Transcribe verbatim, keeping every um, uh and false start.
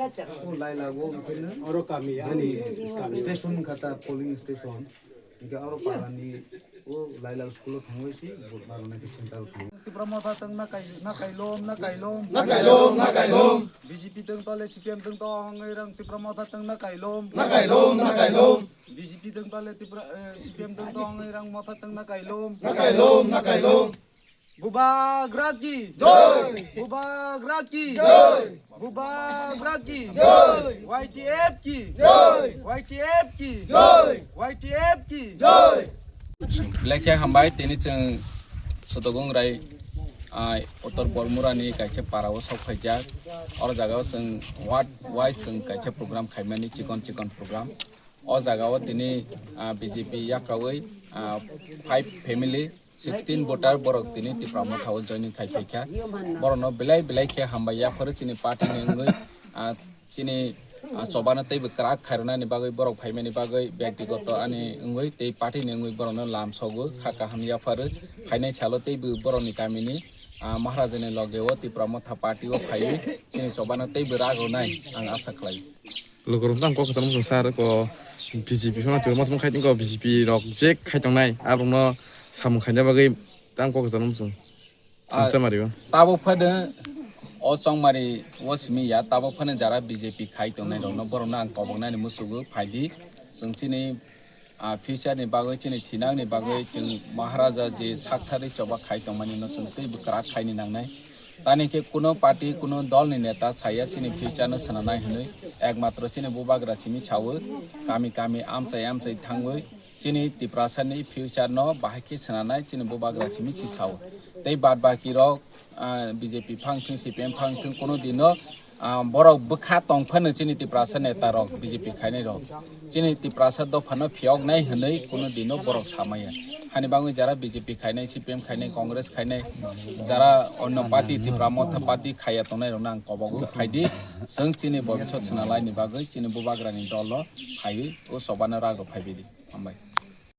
O Laila o bini Oro kami ani kami. Station kata polling station. Hingke oro parani o Laila school o thangwi si vote marwna khe central thang. Tipra Motha tang na kai, na kailom, na kailom. Na kailom, na kailom. B J P tang tole C P M tang to hangwi rang Tipra Motha tang na kailom. Na kailom, na kailom. B J P tang tole Tipra, eh, C P M tang to hangwi rang Motha tang na kailom. Na kailom, na kailom. Bubagra ki jai. Bubagra ki jai. Bubagra ki jai. Y T F ki jai. Y T F ki jai. Y T F ki jai. Lekhe hambai tini chwng Sotogong Rai, ah, Uttor Bormurani kaisa para o sok phaijak. Oro jaga o chwng ward wise chwng kaisa program khaimani, chikon chikon program. O jaga o tini, ah, B J P yakrawi, ah, five family, sixteen voter borok tini Tipra Motha o joining khai phaikha. Borokno belai belai khe hambai yapharo chini party ni wngwi, ah, chini, ah, chobano teibo kwrak khairwnani bagwi borok phaimani bagwi byaktigoto ani wngwi tei party ni wngwi borokno lam sogo kha kaham yapharo phainai salo teibo borokni kamini, ah, Maharaja ni loge o Tipra Motha party o phaiwi chini chobano teibo rak rwnai ang asa khlai. Lukurok tang kok kwcham sar ko B J P phano twi motmung khai ko B J P rok je khai tongnai aborokno samung khaina bagwi tang kok kwcham sung. Ah, Chamario. Tabuk phano o chongmari o simi ya, tabuk phano jara B J P khai tongnai rokno borokno ang koboknani musugo phaidi chwng chini, ah, future ni bagwi chini thinang ni bagwi chwng Maharaja je sakthari choba khai tongmani no chwng tei bwkrak khaini nangnai. Tani khe kuno party, kuno dol ni neta saya chini future no swnanai hwnwi ekmatro chini bubagra simi sawi kami kami amchai amchai thangwi chini Tiprasa ni future no bahai khe swnanai chini bubagra simi si sawi. Tei bad baki rok, ah, B J P phang thung, C P M phang thung, kuno dino, ah, borok bwkha tong phano chini Tiprasa neta rok B J P khainai rok. Chini Tiprasa dopha no phiyok nai hwnwi kuno dino borok samaya. Hani bangwi jara B J P khainai, C P M khainai, Congress khainai, jara onno party, Tipra Motha party khaiya tongnai rokno ang kobogo phaidi. Chwng chini bobisot swnalai ni bagwi chini bubagra ni dol o phaiwi o chobano rak rok phaibai di. Hambai.